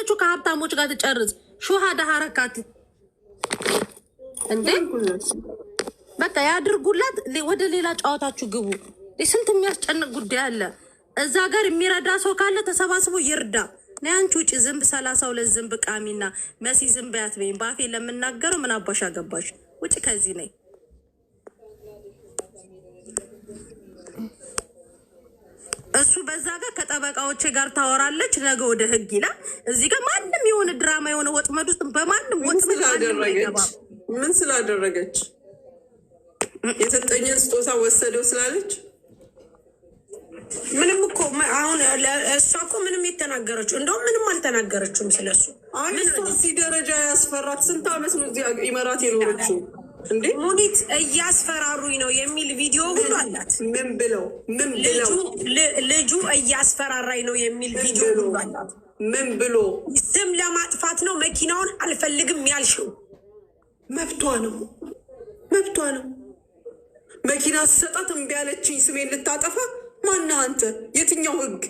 ካለችው ከሀብታሞች ጋር ትጨርስ። شو هذا حركات እንዴ! በቃ ያድርጉላት። ወደ ሌላ ጨዋታችሁ ግቡ። ስንት የሚያስጨንቅ ጉዳይ አለ። እዛ ጋር የሚረዳ ሰው ካለ ተሰባስቦ ይርዳ። ነይ አንቺ ውጪ። ዝንብ 32 ዝንብ ቃሚና መሲ ዝንብ ያትበይኝ። ባፌ ለምናገረው ምን አባሽ አገባሽ? ውጭ ከዚህ ነይ። እሱ በዛ ጋር ከጠበቃዎቼ ጋር ታወራለች። ነገ ወደ ህግ ይላል። እዚህ ጋር ማንም የሆነ ድራማ የሆነ ወጥመድ ውስጥ በማንም ምን ወጥመድ ማንም ስላደረገች አይገባም። ምን ስላደረገች የሰጠኝን ስጦታ ወሰደው ስላለች ምንም እኮ አሁን እሷ እኮ ምንም የተናገረችው እንደውም ምንም አልተናገረችውም ስለሱ። አይ እሷ እዚህ ደረጃ ያስፈራት። ስንት ዓመት ነው እዚህ ኢመራት የኖረችው እንዴ? ሙኒት እያስፈራሩኝ ነው የሚል ቪዲዮ ሁሉ አላት። ምን ብለው ምን ልጁ ብለው ልጁ እያስፈራራኝ ነው የሚል ምን ቪዲዮ ብሎ ሁሉ አላት። ምን ብሎ ስም ለማጥፋት ነው መኪናውን አልፈልግም ያልሽው። መብቷ ነው፣ መብቷ ነው። መኪና ስሰጣት እምቢ አለችኝ ስሜን ልታጠፋ። ማነህ አንተ? የትኛው ህግ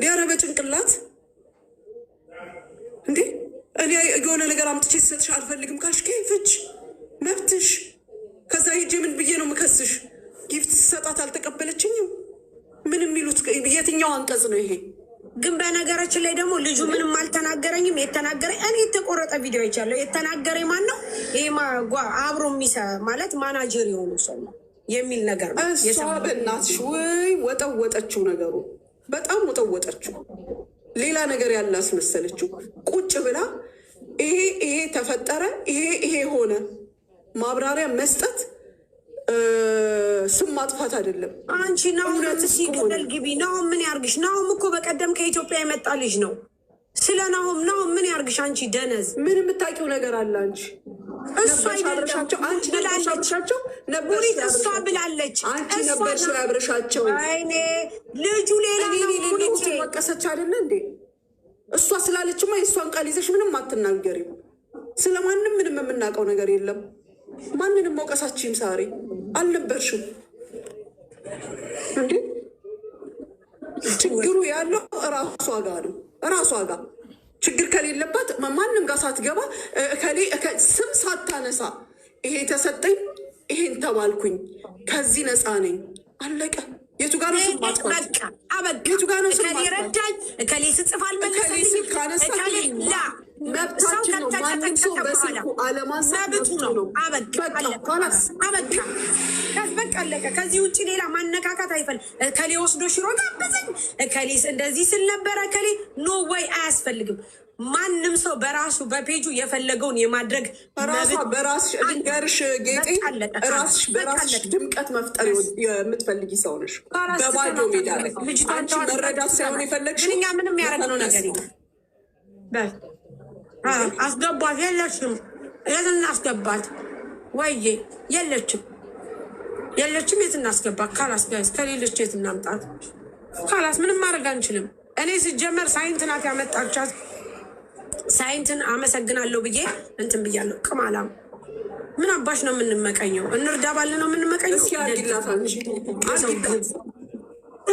ሊያረ በጭንቅላት እንዴ? እኔ የሆነ ነገር አምጥቼ ስሰጥሽ አልፈልግም ካልሽ ፍች መብትሽ። ከዛ ሄጄ ምን ብዬ ነው ምከስሽ? Gift ስሰጣት አልተቀበለችኝም። ምን የሚሉት የትኛው አንቀጽ ነው ይሄ? ግን በነገራችን ላይ ደግሞ ልጁ ምንም አልተናገረኝም። የተናገረኝ እኔ የተቆረጠ ቪዲዮ አይቻለሁ። የተናገረኝ ማን ነው? ይሄ አብሮ የሚሰ ማለት ማናጀር የሆኑ ሰው ነው የሚል ነገር ነው እሷ የሰማሁት። በእናትሽ ወይ ወጠወጠችው፣ ነገሩ በጣም ወጠወጠችው። ሌላ ነገር ያለ አስመሰለችው። ቁጭ ብላ ይሄ ይሄ ተፈጠረ፣ ይሄ ይሄ ሆነ ማብራሪያ መስጠት ስም ማጥፋት አይደለም። አንቺ ናሁም እውነት እስከሆነ ሲገደል ግቢ። ናሁም ምን ያርግሽ? ናሁም እኮ በቀደም ከኢትዮጵያ የመጣ ልጅ ነው። ስለ ናሁም ናሁም ምን ያርግሽ? አንቺ ደነዝ። ምን የምታውቂው ነገር አለ? አንቺ እሱ ነበርሽ አይደለም አብረሻቸው? አንቺ ነበርሽ ብላለች። አብረሻቸው? ነበርሽ ሙኒት እሷ አብረሻቸው? ብላለች። አንቺ እሷ ነበርሽ አብረሻቸው? ወይኔ ልጁ ሌላ እኔ ነው። የሌለሁትን ሙኒቴ ወቀሰች አይደለ እንዴ? እሷ ስላለችማ የእሷን ቃል ይዘሽ ምንም አትናገሪም። ስለማንም ምንም የምናውቀው ነገር የለም። ማንንም መውቀሳችም ሳሪ አልነበርሽም እንዴ? ችግሩ ያለው እራሷ ጋ ነው። እራሷ ጋ ችግር ከሌለባት ማንም ጋር ሳትገባ እከሌ ስም ሳታነሳ ይሄ ተሰጠኝ፣ ይሄን ተባልኩኝ፣ ከዚህ ነፃ ነኝ፣ አለቀ። የቱ ጋር ነው ስም ማጥፋት? በቃ አበቃ። የቱ ጋር ነው ስም እከሌ ማጥፋት? ረዳኝ፣ እከሌ ስጽፍ እከሌ አልመለሰልኝም፣ ስልክ አነሳ እከሌ ላ ሰው መብታችን ነው። ማንም ሰው ከተጨቀጨቀ በኋላ በስልኩ አለማንሳት መብቱ መብቱ ነው። ነው። አበቃ በቃ አለቀ። خلاص። አበቃ። በቃ አለቀ። ከዚህ ውጭ ሌላ ማነካካት አይፈል። እከሌ ወስዶ ሽሮ ጋበዘኝ፣ እከሌ እንደዚህ ስል ነበረ፣ እከሌ no way አያስፈልግም። ማንም ሰው በራሱ በፔጁ የፈለገውን የማድረግ ራሷ መብት በራስሽ ልንገርሽ ጌጤ፣ በቃ አለቀ። ራስሽ በቃ በራስሽ አለቀ። ድምቀት መፍጠር የምትፈልጊ ሰው ነሽ። ራስ በባዶ ሜዳ ላይ ልጅቷን አንቺ ተዋት። መረዳት ሳይሆን የፈለግሽው ግን እኛ ምንም ያደረግነው ነገር የለም። በል አስገቧት። የለችም። የት እናስገባት? ወይዬ የለችም፣ የለችም። የት እናስገባት? خلاص guys፣ ከሌለች የት እናምጣት? خلاص ምንም ማድረግ አንችልም። እኔ ሲጀመር ሳይንት ናት ያመጣቻት። ሳይንትን አመሰግናለሁ ብዬ እንትን ብያለሁ። ቅማላም ምን አባሽ ነው የምንመቀኘው? እንርዳ ባል ነው የምንመቀኘው። እስኪ አድርጊላት አንቺ አድርጊላት።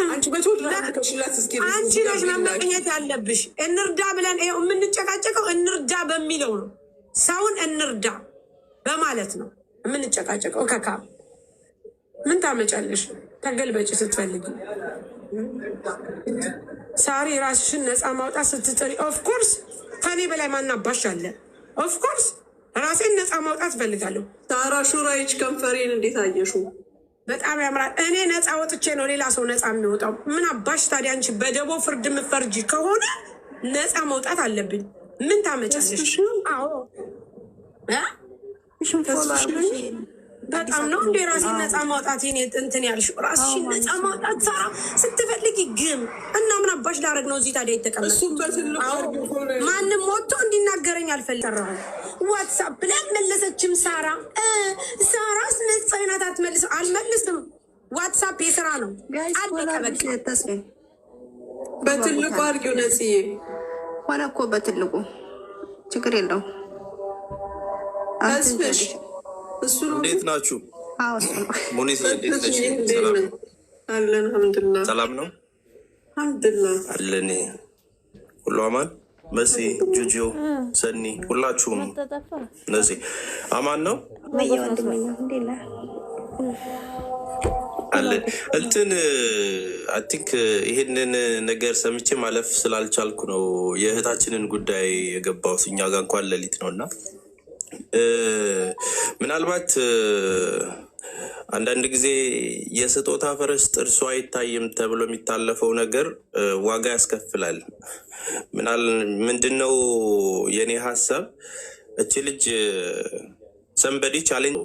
አንቺ 100 ድርሃም ልከሽላት እስኪ አንቺ ነሽ መመቅኘት ያለብሽ። እንርዳ ብለን ይኸው የምንጨቃጨቀው እንርዳ በሚለው ነው። ሰውን እንርዳ በማለት ነው የምንጨቃጨቀው። ከካ ምን ታመጫለሽ? ተገልበጭ ስትፈልጊ። ሳሪ ራስሽን ነፃ ማውጣት ስትጥሪ፣ of course ከኔ በላይ ማናባሽ አለ? Of course ራሴን ነፃ ማውጣት እፈልጋለሁ። ሳራ ሹራይች ከንፈሬን እንዴት አየሹ? በጣም ያምራል። እኔ ነፃ ወጥቼ ነው ሌላ ሰው ነፃ የሚወጣው። ምን አባሽ ታዲያ አንቺ በደቦ ፍርድ የምፈርጂ ከሆነ ነፃ መውጣት አለብኝ። ምን ታመጫለሽ? አዎ እ? በጣም ነው እንዴ ራሴን ነፃ ማውጣት የኔ እንትን ያልሽው ራስሽን ነፃ ማውጣት ሳራ ስትፈልጊ ግም እና ምን አባሽ ላደርግ ነው እዚህ ታዲያ የተቀመጥኩት? እሱም በትልቁ አድርጊው follow ማንም ወጥቶ እንዲናገረኝ አልፈልግም። ዋትሳፕ ላይ አልመለሰችም ሳራ ሳራ አስመሳይ ናት። አትመልስም። አልመልስም። ዋትሳፕ የስራ ነው። አለቀ በቃ። በትልቁ አድርጊው ነጽዬ። ሆነ እኮ በትልቁ ችግር የለውም። ተስፍሽ እሱ ነው። እንዴት ናችሁ? አዎ እሱ ነው። ሙኒት እንዴት ነሽ? ተስፍሽ እንዴት ሰላም ነህ? አለን አልሐምዱሊላህ፣ ሰላም ነው አልሐምዱሊላህ። አለን። ሁሉ አማን። መሲ፣ ጁጂዮ፣ ሰኒ ሁላችሁም እነዚህ አማን ነው አለን። እንትን I think ይሄንን ነገር ሰምቼ ማለፍ ስላልቻልኩ ነው የእህታችንን ጉዳይ የገባሁት። እኛ ጋር እንኳን ሌሊት ነው እና ምናልባት አንዳንድ ጊዜ የስጦታ ፈረስ ጥርሱ አይታይም ተብሎ የሚታለፈው ነገር ዋጋ ያስከፍላል። ምንድነው የኔ ሀሳብ? እቺ ልጅ somebody challenge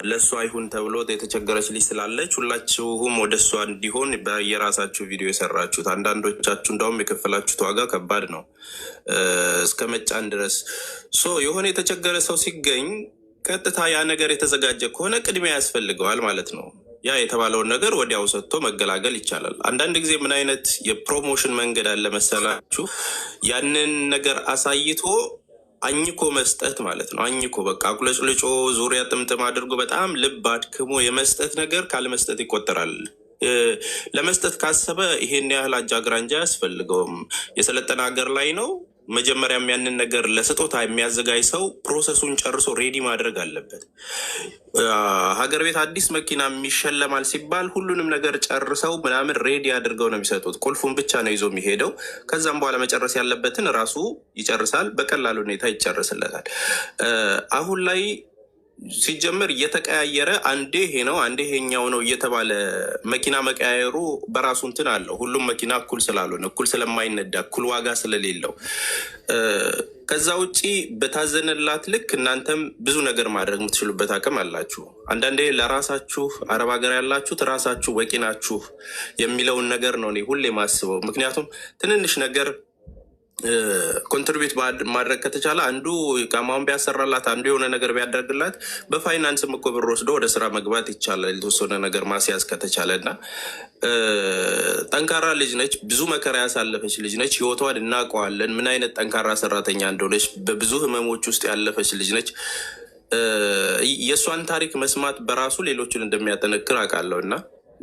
ለእሷ አይሁን ተብሎ የተቸገረች ልጅ ስላለች ሁላችሁም ወደ እሷ እንዲሆን በየራሳችሁ ቪዲዮ የሰራችሁት፣ አንዳንዶቻችሁ እንደውም የከፈላችሁት ዋጋ ከባድ ነው እስከ መጫን ድረስ። So የሆነ የተቸገረ ሰው ሲገኝ ቀጥታ ያ ነገር የተዘጋጀ ከሆነ ቅድሚያ ያስፈልገዋል ማለት ነው። ያ የተባለውን ነገር ወዲያው ሰጥቶ መገላገል ይቻላል። አንዳንድ ጊዜ ምን አይነት የ promotion መንገድ አለ መሰላችሁ? ያንን ነገር አሳይቶ አኝኮ መስጠት ማለት ነው። አኝኮ በቃ አቁለጭልጮ ዙሪያ ጥምጥም አድርጎ በጣም ልብ አድክሞ የመስጠት ነገር ካለመስጠት ይቆጠራል። ለመስጠት ካሰበ ይሄን ያህል አጃግራንጃ አያስፈልገውም። የሰለጠነ ሀገር ላይ ነው። መጀመሪያም ያንን ነገር ለስጦታ የሚያዘጋጅ ሰው process ኡን ጨርሶ ready ማድረግ አለበት። ሀገር ቤት አዲስ መኪና የሚሸለማል ሲባል ሁሉንም ነገር ጨርሰው ምናምን ready አድርገው ነው የሚሰጡት። ቁልፉን ብቻ ነው ይዞ የሚሄደው። ከዛም በኋላ መጨረስ ያለበትን ራሱ ይጨርሳል። በቀላል ሁኔታ ይጨርስለታል። አሁን ላይ ሲጀመር እየተቀያየረ አንዴ ይሄ ነው አንዴ ይሄኛው ነው እየተባለ መኪና መቀያየሩ በራሱ እንትን አለው። ሁሉም መኪና እኩል ስላልሆነ፣ እኩል ስለማይነዳ፣ እኩል ዋጋ ስለሌለው፣ ከዛ ውጪ በታዘነላት ልክ እናንተም ብዙ ነገር ማድረግ የምትችሉበት አቅም አላችሁ። አንዳንዴ ለራሳችሁ አረብ ሀገር ያላችሁት ራሳችሁ በቂ ናችሁ የሚለውን ነገር ነው እኔ ሁሌ ማስበው። ምክንያቱም ትንንሽ ነገር contribute ማድረግ ከተቻለ፣ አንዱ ኢቃማውን ቢያሰራላት፣ አንዱ የሆነ ነገር ቢያደርግላት፣ በፋይናንስም እኮ ብር ወስዶ ወደ ስራ መግባት ይቻላል፣ የተወሰነ ነገር ማስያዝ ከተቻለ። እና ጠንካራ ልጅ ነች። ብዙ መከራ ያሳለፈች ልጅ ነች። ህይወቷን እናውቀዋለን፣ ምን አይነት ጠንካራ ሰራተኛ እንደሆነች። በብዙ ህመሞች ውስጥ ያለፈች ልጅ ነች። የእሷን ታሪክ መስማት በራሱ ሌሎችን እንደሚያጠነክር አውቃለሁ። እና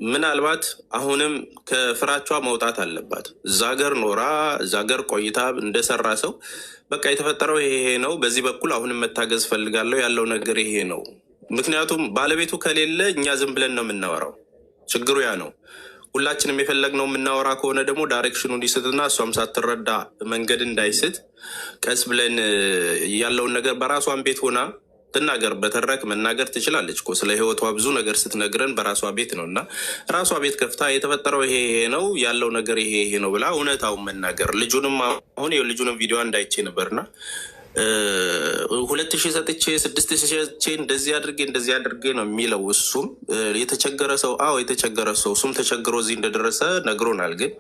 ምናልባት አሁንም ከፍራቿ መውጣት አለባት። እዛ ሀገር ኖራ እዛ ሀገር ቆይታ እንደሰራ ሰው በቃ የተፈጠረው ይሄ ነው፣ በዚህ በኩል አሁንም መታገዝ ፈልጋለሁ፣ ያለው ነገር ይሄ ነው። ምክንያቱም ባለቤቱ ከሌለ እኛ ዝም ብለን ነው የምናወራው። ችግሩ ያ ነው። ሁላችንም የፈለግነው የምናወራ ከሆነ ደግሞ direction ኑ እንዲስትና እሷም ሳትረዳ መንገድ እንዳይስት ቀስ ብለን ያለውን ነገር በራሷን ቤት ሆና ትናገር። በተረክ መናገር ትችላለች እኮ። ስለ ህይወቷ ብዙ ነገር ስትነግረን በራሷ ቤት ነው። እና ራሷ ቤት ከፍታ የተፈጠረው ይሄ ይሄ ነው፣ ያለው ነገር ይሄ ይሄ ነው ብላ እውነታውን መናገር። ልጁንም አሁን የልጁንም ቪዲዮ እንዳይቼ ነበርና 2000 ሰጥቼ፣ 6000 ሰጥቼ፣ እንደዚህ አድርጌ እንደዚህ አድርጌ ነው የሚለው። እሱም የተቸገረ ሰው፣ አዎ የተቸገረ ሰው፣ እሱም ተቸግሮ እዚህ እንደደረሰ ነግሮናል። ግን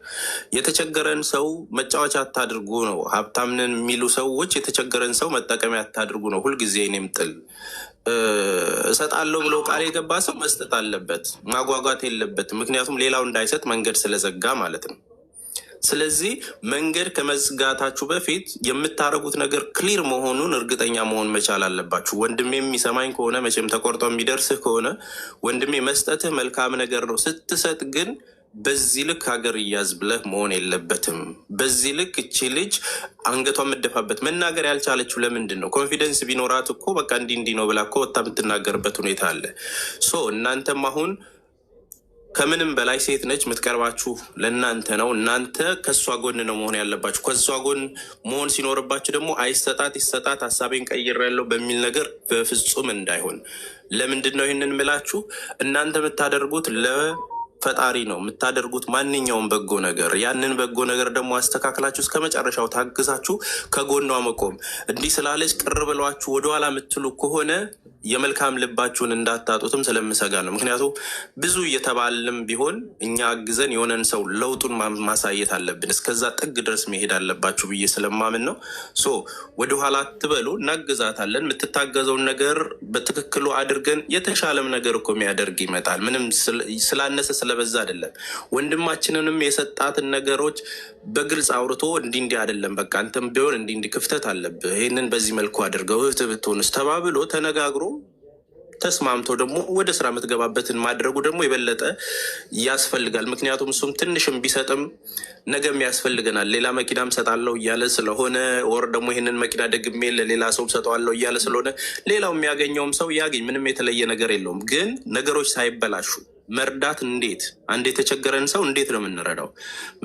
የተቸገረን ሰው መጫወቻ አታድርጉ ነው። ሀብታም ነን የሚሉ ሰዎች የተቸገረን ሰው መጠቀሚያ አታድርጉ ነው ሁልጊዜ እኔም ጥል። እሰጣለሁ ብሎ ቃል የገባ ሰው መስጠት አለበት፣ ማጓጓት የለበትም። ምክንያቱም ሌላው እንዳይሰጥ መንገድ ስለዘጋ ማለት ነው። ስለዚህ መንገድ ከመዝጋታችሁ በፊት የምታደርጉት ነገር clear መሆኑን እርግጠኛ መሆን መቻል አለባችሁ። ወንድሜ የሚሰማኝ ከሆነ፣ መቼም ተቆርጦ የሚደርስህ ከሆነ ወንድሜ፣ መስጠትህ መልካም ነገር ነው። ስትሰጥ ግን በዚህ ልክ ሀገር እያዝ ብለህ መሆን የለበትም። በዚህ ልክ እቺ ልጅ አንገቷ የምትደፋበት መናገር ያልቻለችው ለምንድን ነው? Confidence ቢኖራት እኮ በቃ እንዲህ እንዲህ ነው ብላ እኮ ወጥታ የምትናገርበት ሁኔታ አለ። So እናንተም አሁን ከምንም በላይ ሴት ነች፣ የምትቀርባችሁ ለእናንተ ነው። እናንተ ከእሷ ጎን ነው መሆን ያለባችሁ። ከእሷ ጎን መሆን ሲኖርባችሁ ደግሞ አይሰጣት ይሰጣት ሀሳቤን ቀይሬያለሁ በሚል ነገር በፍጹም እንዳይሆን። ለምንድን ነው ይህንን ምላችሁ? እናንተ የምታደርጉት ለፈጣሪ ነው የምታደርጉት ማንኛውም በጎ ነገር። ያንን በጎ ነገር ደግሞ አስተካክላችሁ እስከ መጨረሻው ታግዛችሁ ከጎኗ መቆም። እንዲህ ስላለች ቅር ብሏችሁ ወደኋላ የምትሉ ከሆነ የመልካም ልባችሁን እንዳታጡትም ስለምሰጋ ነው። ምክንያቱም ብዙ እየተባልንም ቢሆን እኛ አግዘን የሆነን ሰው ለውጡን ማሳየት አለብን። እስከዛ ጥግ ድረስ መሄድ አለባችሁ ብዬ ስለማምን ነው። So ወደኋላ አትበሉ፣ እናግዛታለን። የምትታገዘውን ነገር በትክክሉ አድርገን የተሻለም ነገር እኮ የሚያደርግ ይመጣል። ምንም ስላነሰ ስለበዛ አይደለም። ወንድማችንንም የሰጣትን ነገሮች በግልጽ አውርቶ እንዲህ እንዲህ አይደለም፣ በቃ አንተም ቢሆን እንዲህ እንዲህ ክፍተት አለብህ፣ ይህንን በዚህ መልኩ አድርገው፣ እህትህ ብትሆንስ ተባብሎ ተነጋግሮ ተስማምቶ ደግሞ ወደ ስራ የምትገባበትን ማድረጉ ደግሞ የበለጠ ያስፈልጋል። ምክንያቱም እሱም ትንሽም ቢሰጥም ነገም ያስፈልገናል። ሌላ መኪናም ሰጣለሁ እያለ ስለሆነ ወር ደግሞ ይህንን መኪና ደግሜ ለሌላ ሰው ሰጠዋለሁ እያለ ስለሆነ ሌላው የሚያገኘውም ሰው ያገኝ፣ ምንም የተለየ ነገር የለውም። ግን ነገሮች ሳይበላሹ መርዳት እንዴት አንድ የተቸገረን ሰው እንዴት ነው የምንረዳው?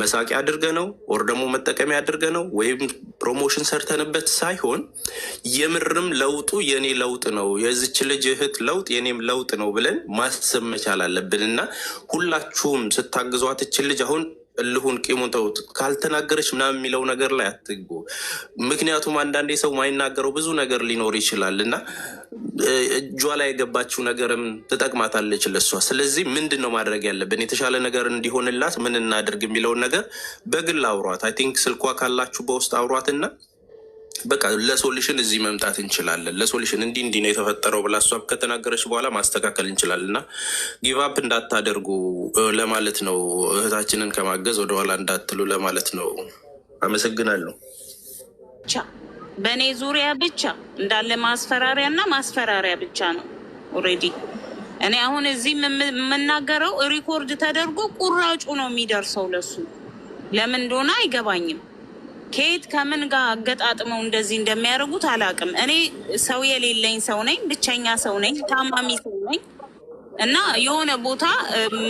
መሳቂያ አድርገ ነው or ደግሞ መጠቀሚያ አድርገ ነው ወይም promotion ሰርተንበት ሳይሆን የምርም ለውጡ የኔ ለውጥ ነው፣ የዚች ልጅ እህት ለውጥ የኔም ለውጥ ነው ብለን ማሰብ መቻል አለብን። እና ሁላችሁም ስታግዟት እችን ልጅ አሁን እልሁን ቂሙን ተውት፣ ካልተናገረች ምናምን የሚለው ነገር ላይ አትግቡ። ምክንያቱም አንዳንዴ ሰው ማይናገረው ብዙ ነገር ሊኖር ይችላል እና እጇ ላይ የገባችው ነገርም ትጠቅማታለች ለሷ። ስለዚህ ምንድን ነው ማድረግ ያለብን፣ የተሻለ ነገር እንዲሆንላት ምን እናድርግ የሚለውን ነገር በግል አውሯት። I think ስልኳ ካላችሁ በውስጥ አውሯትና በቃ ለ solution እዚህ መምጣት እንችላለን። ለ solution እንዲህ እንዲህ ነው የተፈጠረው ብላ እሷ ከተናገረች በኋላ ማስተካከል እንችላለን እና give up እንዳታደርጉ ለማለት ነው። እህታችንን ከማገዝ ወደኋላ እንዳትሉ ለማለት ነው። አመሰግናለሁ። ብቻ በእኔ ዙሪያ ብቻ እንዳለ ማስፈራሪያ እና ማስፈራሪያ ብቻ ነው። Already እኔ አሁን እዚህ የምናገረው record ተደርጎ ቁራጩ ነው የሚደርሰው ለሱ። ለምን እንደሆነ አይገባኝም። ከየት ከምን ጋር አገጣጥመው እንደዚህ እንደሚያደርጉት አላውቅም። እኔ ሰው የሌለኝ ሰው ነኝ፣ ብቸኛ ሰው ነኝ፣ ታማሚ ሰው ነኝ እና የሆነ ቦታ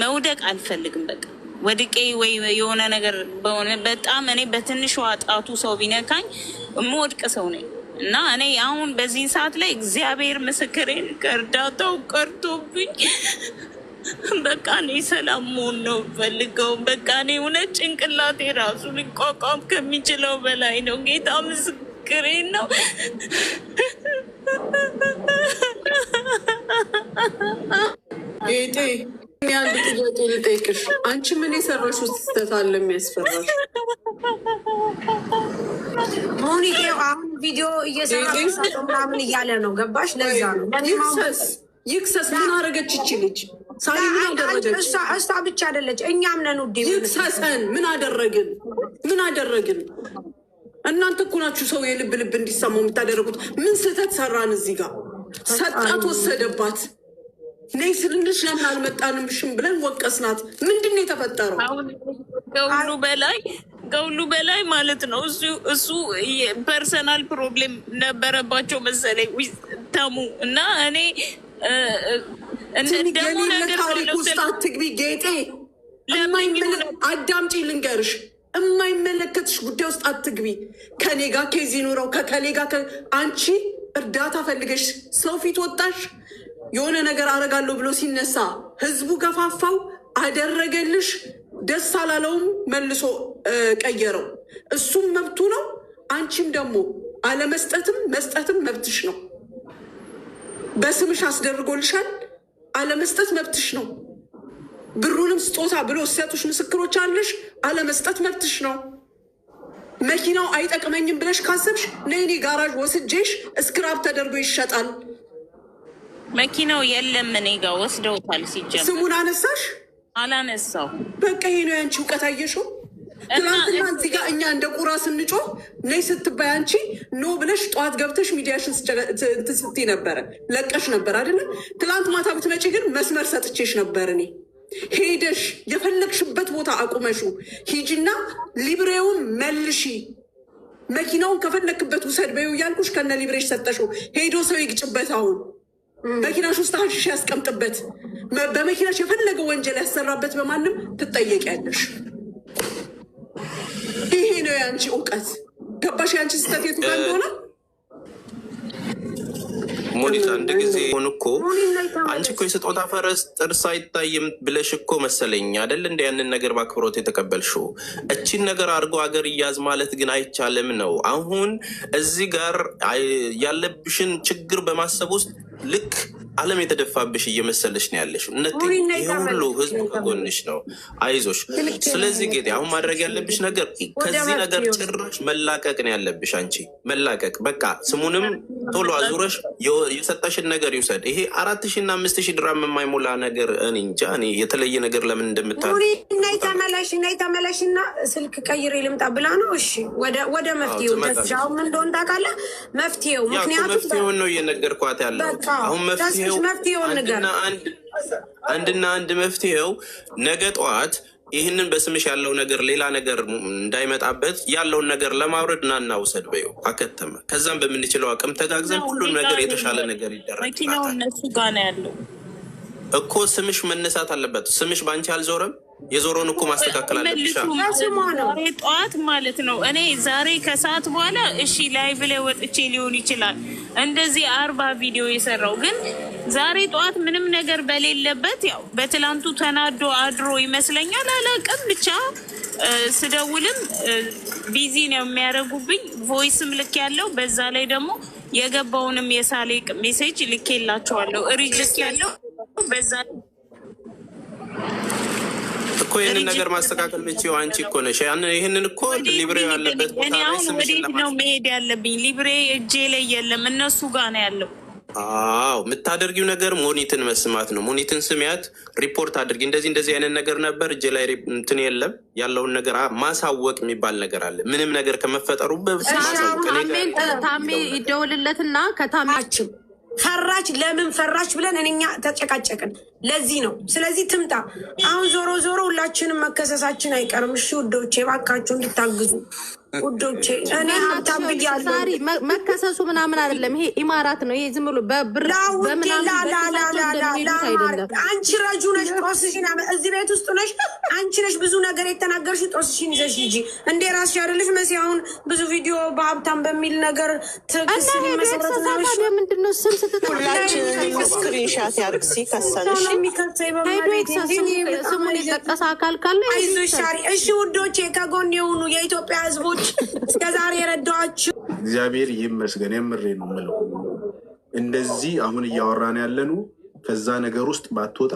መውደቅ አልፈልግም። በቃ ወድቄ ወይ የሆነ ነገር በሆነ በጣም እኔ በትንሿ ጣቱ ሰው ቢነካኝ የምወድቅ ሰው ነኝ እና እኔ አሁን በዚህ ሰዓት ላይ እግዚአብሔር ምስክሬን ከእርዳታው ቀርቶብኝ በቃ እኔ ሰላም መሆን ነው ፈልገው። በቃ እኔ እውነት ጭንቅላቴ ራሱ ሊቋቋም ከሚችለው በላይ ነው። ጌታ ምስክሬን ነው። ጌጤ፣ እኔ አንድ ጥያቄ ልጠይቅሽ። አንቺ ምን የሰራሽው ስህተት አለ የሚያስፈራሽ? ሙኒቴ አሁን ቪዲዮ እየሰራ ምናምን እያለ ነው። ገባሽ? ለዛ ነው ለእኔም አሁን ይክሰስ ይክሰስ። ምን አደረገች ይቺ ልጅ? ሳሪ ምን አደረገች? እሷ ብቻ አይደለች፣ እኛም ነን ውዴ። ይክሰሰን። ምን አደረግን? ምን አደረግን? እናንተ እኮ ናችሁ ሰው የልብ ልብ እንዲሰማው የምታደርጉት። ምን ስህተት ሰራን እዚህ ጋር? ሰጣት፣ ወሰደባት። ነይ ስልንሽ ለምን አልመጣንም ሽም ብለን ወቀስናት። ምንድን ነው የተፈጠረው? አሁን ከሁሉ በላይ ማለት ነው እሱ personal problem ነበረባቸው መሰለኝ ተሙ እና እኔ ደግሞ የሌለ ነገር ታሪክ ውስጥ አትግቢ ጌጤ። አዳምጪ ልንገርሽ፣ የማይመለከትሽ ጉዳይ ውስጥ አትግቢ። ከኔ ጋር case ይኑረው ከከሌ ጋር አንቺ እርዳታ ፈልገሽ ሰው ፊት ወጣሽ። የሆነ ነገር አረጋለሁ ብሎ ሲነሳ ህዝቡ ገፋፋው፣ አደረገልሽ። ደስ አላለውም፣ መልሶ ቀየረው። እሱም መብቱ ነው። አንቺም ደግሞ አለመስጠትም መስጠትም መብትሽ ነው። በስምሽ አስደርጎልሻል። አለመስጠት መብትሽ ነው። ብሩንም ስጦታ ብሎ ሲሰጡሽ ምስክሮች አለሽ። አለመስጠት መብትሽ ነው። መኪናው አይጠቅመኝም ብለሽ ካሰብሽ ነይ እኔ ጋራዥ ወስጄሽ scrap ተደርጎ ይሸጣል። መኪናው የለም እኔ ጋር ወስደውታል። ሲጀምር ስሙን አነሳሽ። አላነሳው። በቃ ይሄ ነው ያንቺ እውቀት። አየሽው? ትናንትና እዚህ ጋር እኛ እንደ ቁራ ስንጮህ ነይ ስትባይ አንቺ no ብለሽ ጠዋት ገብተሽ ሚዲያሽን እንትን ስትይ ነበረ፣ ለቀሽ ነበር አይደለም? ትናንት ማታ ብትመጪ ግን መስመር ሰጥቼሽ ነበር እኔ። ሄደሽ የፈለግሽበት ቦታ አቁመሽው ሂጂና ሊብሬውን መልሺ፣ መኪናውን ከፈለክበት ውሰድ በይው እያልኩሽ ከነ ሊብሬሽ ሰጠሽው። ሄዶ ሰው ይግጭበት። አሁን መኪናሽ ውስጥ ሀሺሽ ያስቀምጥበት፣ በመኪናሽ የፈለገ ወንጀል ያሰራበት፣ በማንም ትጠየቂያለሽ። ይሄ ነው የአንቺ እውቀት። ገባሽ? የአንቺ ስህተት የቱ ጋር እንደሆነ። ሞኒት አንድ ጊዜ ሆን እኮ አንቺ እኮ የስጦታ ፈረስ ጥርስ አይታይም ብለሽ እኮ መሰለኝ አይደል? እንደ ያንን ነገር በአክብሮት የተቀበልሽው። እቺን ነገር አድርጎ ሀገር እያዝ ማለት ግን አይቻልም ነው። አሁን እዚህ ጋር ያለብሽን ችግር በማሰብ ውስጥ ልክ ዓለም የተደፋብሽ እየመሰለሽ ነው ያለሽ። ይሄ ሁሉ ህዝብ ከጎንሽ ነው፣ አይዞሽ። ስለዚህ ጌጤ አሁን ማድረግ ያለብሽ ነገር ከዚህ ነገር ጭራሽ መላቀቅ ነው ያለብሽ። አንቺ መላቀቅ በቃ ስሙንም ቶሎ አዙረሽ የሰጠሽን ነገር ይውሰድ። ይሄ 4000 እና 5000 ድራም የማይሞላ ነገር እኔ እንጃ። እኔ የተለየ ነገር ለምን እንደምታ ሙሪ ነይ ተመለሽ፣ ነይ ተመለሽና ስልክ ቀይሬ ልምጣ ብላ ነው። እሺ ወደ መፍትሄው ትመጣለች። ተስፋ አሁን ምን እንደሆነ ታውቃለህ? መፍትሄው ያ እኮ ምክንያቱም መፍትሄውን ነው እየነገርኳት ያለው። በቃ አሁን መፍትሄው ተስፍሽ መፍትሄውን ንገር። አንድና አንድ መፍትሄው ነገ ጠዋት ይህንን በስምሽ ያለው ነገር ሌላ ነገር እንዳይመጣበት ያለውን ነገር ለማውረድ ናና ውሰድ በይው። አከተመ። ከዛም በምንችለው አቅም ተጋግዘን ሁሉን ነገር የተሻለ ነገር መኪናው ይደረግላታል። እነሱ ጋር ነው ያለው። እኮ ስምሽ መነሳት አለበት። ስምሽ በአንቺ አልዞረም። የዞረውን እኮ ማስተካከል አለብሽ። መልሱ በስሟ ነው። ዛሬ ጠዋት ማለት ነው። እኔ ዛሬ ከሰዓት በኋላ እሺ live ላይ ወጥቼ ሊሆን ይችላል እንደዚህ 40 ቪዲዮ የሰራው፣ ግን ዛሬ ጠዋት ምንም ነገር በሌለበት ያው በትላንቱ ተናዶ አድሮ ይመስለኛል፣ አላውቅም። ብቻ ስደውልም busy ነው የሚያደርጉብኝ። Voice ም ልክ ያለው በዛ ላይ ደግሞ የገባውንም የሳሌቅ message ልኬላቸዋለሁ። Reject ያለው በዛ እኮ ይህንን ነገር ማስተካከል ምችው አንቺ እኮ ነሽ። ይህንን እኮ ሊብሬ ያለበት ቦታ እኔ ላይ አሁን ስምሽን ወዴት ነው መሄድ ያለብኝ? ሊብሬ እጄ ላይ የለም፣ እነሱ ጋር ነው ያለው። አዎ፣ የምታደርጊው ነገር ሞኒትን መስማት ነው። ሞኒትን ስሚያት፣ ሪፖርት አድርጊ። እንደዚህ እንደዚህ አይነት ነገር ነበር፣ እጄ ላይ እንትን የለም። ያለውን ነገር ማሳወቅ የሚባል ነገር አለ። ምንም ነገር ከመፈጠሩ በፊት ማሳወቅ። እኔ ጋር ታሜን ታሜ ይደውልለትና ከታሜ ፈራችም ፈራች። ለምን ፈራች ብለን እኛ ተጨቃጨቅን። ለዚህ ነው። ስለዚህ ትምጣ። አሁን ዞሮ ዞሮ ሁላችንም መከሰሳችን አይቀርም። እሺ ውዶቼ፣ እባካችሁ እንድታግዙ ውዶቼ። እኔ ሀብታም ብያለሁ። ሳሪ መከሰሱ ምናምን አይደለም። ይሄ ኢማራት ነው። ይሄ ዝም ብሎ በብር ላውዴ በምናምን በኪሳቸው እንደሚሄዱት አይደለም። አንቺ ረጁ ነሽ። ጦስሽን እዚህ ቤት ውስጥ ነሽ። አንቺ ነሽ ብዙ ነገር የተናገርሽ። ጦስሽን ይዘሽ ሂጂ። እንዴ ራስሽ አይደለሽ መሲ? አሁን ብዙ ቪዲዮ በሀብታም በሚል ነገር እና ክስ ሄዶ ሊመሰረት ነው። የክሰሳ እሺ ታዲያ ምንድን ነው ስም ስትጠራ ሁላችንም screenshot ያድርግ ሲከሰን። እሺ የሚከሰኝ ሄዶ በማለት ይክሰስ። እንጂ እኔ በጣም ስሙን የጠቀሰ አካል ካለ ሄዶ አይዞሽ ይክሰስ። ሳሪ። እሺ ውዶቼ፣ ከጎን የሆኑ የኢትዮጵያ ሕዝቦች እስከዛሬ የረዳኋችሁ እግዚአብሔር ይመስገን። የምሬ ነው የምለው። እንደዚህ አሁን እያወራን ያለኑ ከዛ ነገር ውስጥ ባትወጣ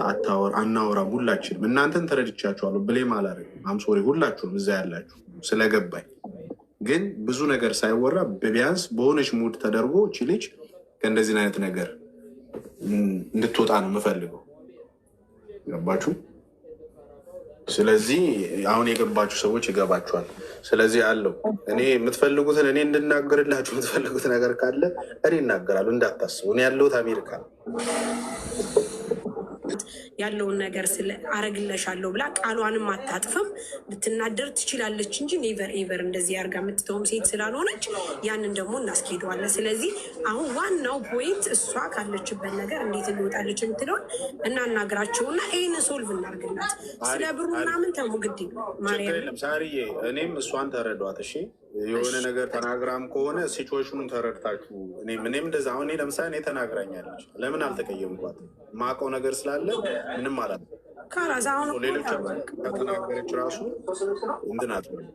አናወራም። ሁላችንም እናንተን ተረድቻችኋለሁ። Blame አላደርግም። I'm sorry ሁላችሁም እዛ ያላችሁ ስለገባኝ፣ ግን ብዙ ነገር ሳይወራ ቢያንስ በሆነች mood ተደርጎ እቺ ልጅ ከእንደዚህ አይነት ነገር እንድትወጣ ነው የምፈልገው። ገባችሁ? ስለዚህ አሁን የገባችሁ ሰዎች ይገባችኋል። ስለዚህ አለው እኔ የምትፈልጉትን እኔ እንድናገርላችሁ የምትፈልጉት ነገር ካለ እኔ እናገራለሁ፣ እንዳታስቡ። እኔ ያለሁት አሜሪካ ነው። ያለውን ነገር ስለ አረግለሻለሁ ብላ ቃሏንም አታጥፍም። ልትናደር ትችላለች እንጂ never ever እንደዚህ አርጋ የምትተውም ሴት ስላልሆነች ያንን ደግሞ እናስኬደዋለን። ስለዚህ አሁን ዋናው point እሷ ካለችበት ነገር እንዴት እንወጣለች የምትለውን እናናግራቸውና ይህንን solve እናርግላት። ስለ አሪፍ ብሩ አሪፍ፣ ምናምን ተሙ ግድ ችግር ማርያም የለም ሳርዬ። እኔም እሷን ተረዷት እሺ። የሆነ ነገር ተናግራም ከሆነ situation ኑን ተረድታችሁ እኔም እንደዛ አሁን እኔ ለምሳሌ እኔ ተናግራኛለች፣ ለምን አልተቀየምኳት? ማውቀው ነገር ስላለ ምንም አላልኩም። خلاص አሁን እኮ ሌሎች ከተናገረች ራሱ እንትን አትበሉ።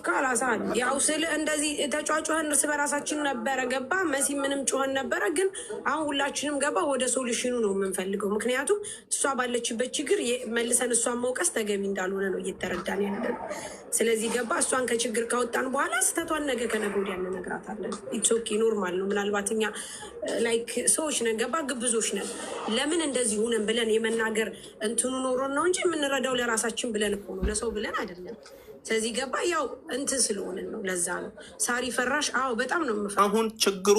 خلاص ያው ስል እንደዚህ ተጫጩኸን እርስ በራሳችን ነበረ ገባ መሲ ምንም ጮኸን ነበረ። ግን አሁን ሁላችንም ገባ ወደ solution ኑ ነው የምንፈልገው። ምክንያቱም እሷ ባለችበት ችግር መልሰን እሷን መውቀስ ተገቢ እንዳልሆነ ነው እየተረዳን ያለን። ስለዚህ ገባ እሷን ከችግር ካወጣን በኋላ ስህተቷን ነገ ከነገ ወዲያ እንነግራታለን። It's okay፣ normal ነው። ምናልባት እኛ like ሰዎች ነን፣ ገባ ግብዞች ነን። ለምን እንደዚህ ሆነን ብለን የመናገር እንትኑ ኖሮን ነው እንጂ የምንረዳው ለራሳችን ብለን እኮ ነው፣ ለሰው ብለን አይደለም። ስለዚህ ገባ ያው እንትን ስለሆንን ነው። ለዛ ነው ሳሪ ፈራሽ። አዎ በጣም ነው የምፈራው። አሁን ችግሩ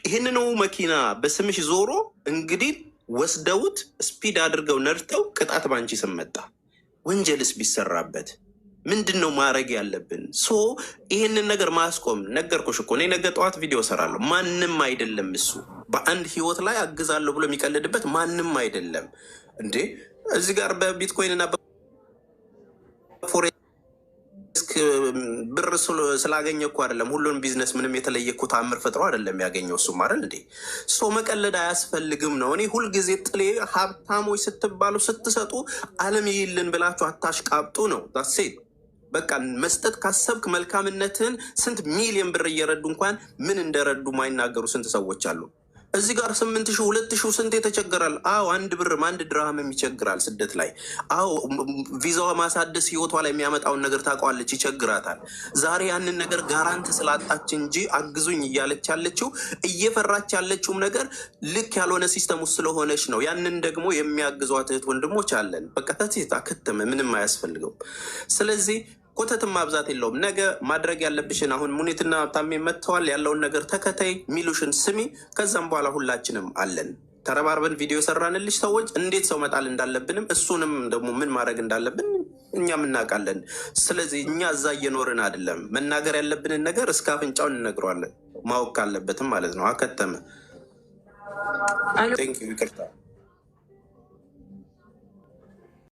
ይህንኑ መኪና በስምሽ ዞሮ እንግዲህ ወስደውት speed አድርገው ነድተው ቅጣት ባንቺ ስም መጣ። ወንጀልስ ቢሰራበት ምንድን ነው ማድረግ ያለብን? So ይህንን ነገር ማስቆም ነገርኩሽ እኮ እኔ ነገ ጠዋት ቪዲዮ እሰራለሁ። ማንም አይደለም እሱ በአንድ ህይወት ላይ አግዛለሁ ብሎ የሚቀልድበት ማንም አይደለም እንዴ። እዚህ ጋር በቢትኮይን እና በ forex ብር ስላገኘ እኮ አይደለም። ሁሉንም ቢዝነስ ምንም የተለየ እኮ ተአምር ፈጥሮ አይደለም ያገኘው እሱም አይደል እንዴ። So መቀለድ አያስፈልግም ነው። እኔ ሁልጊዜ ጥሌ ሀብታሞች ስትባሉ ስትሰጡ ዓለም ይይልን ብላችሁ አታሽቃብጡ ነው። That's it በቃ። መስጠት ካሰብክ መልካምነትህን ስንት ሚሊዮን ብር እየረዱ እንኳን ምን እንደረዱ ማይናገሩ ስንት ሰዎች አሉ። እዚህ ጋር 8,000፣ 2,000 ስንት የተቸገራል። አዎ አንድ ብርም አንድ ድርሃምም ይቸግራል ስደት ላይ። አዎ ቪዛዋ ማሳደስ ህይወቷ ላይ የሚያመጣውን ነገር ታውቀዋለች፣ ይቸግራታል። ዛሬ ያንን ነገር guarantee ስላጣች እንጂ አግዙኝ እያለች ያለችው፣ እየፈራች ያለችውም ነገር ልክ ያልሆነ system ውስጥ ስለሆነች ነው። ያንን ደግሞ የሚያግዟት እህት ወንድሞች አለን። በቃ ተት አከተመ፣ ምንም አያስፈልገውም። ስለዚህ ኮተትን ማብዛት የለውም። ነገ ማድረግ ያለብሽን አሁን ሙኒትና ታሜ መጥተዋል። ያለውን ነገር ተከተይ፣ ሚሉሽን ስሚ። ከዛም በኋላ ሁላችንም አለን ተረባርበን ቪዲዮ የሰራንልሽ ሰዎች እንዴት ሰው መጣል እንዳለብንም እሱንም ደግሞ ምን ማድረግ እንዳለብን እኛም እናውቃለን። ስለዚህ እኛ እዛ እየኖርን አይደለም። መናገር ያለብንን ነገር እስከ አፍንጫው እንነግረዋለን፣ ማወቅ ካለበትም ማለት ነው። አከተመ። Thank you፣ ይቅርታ።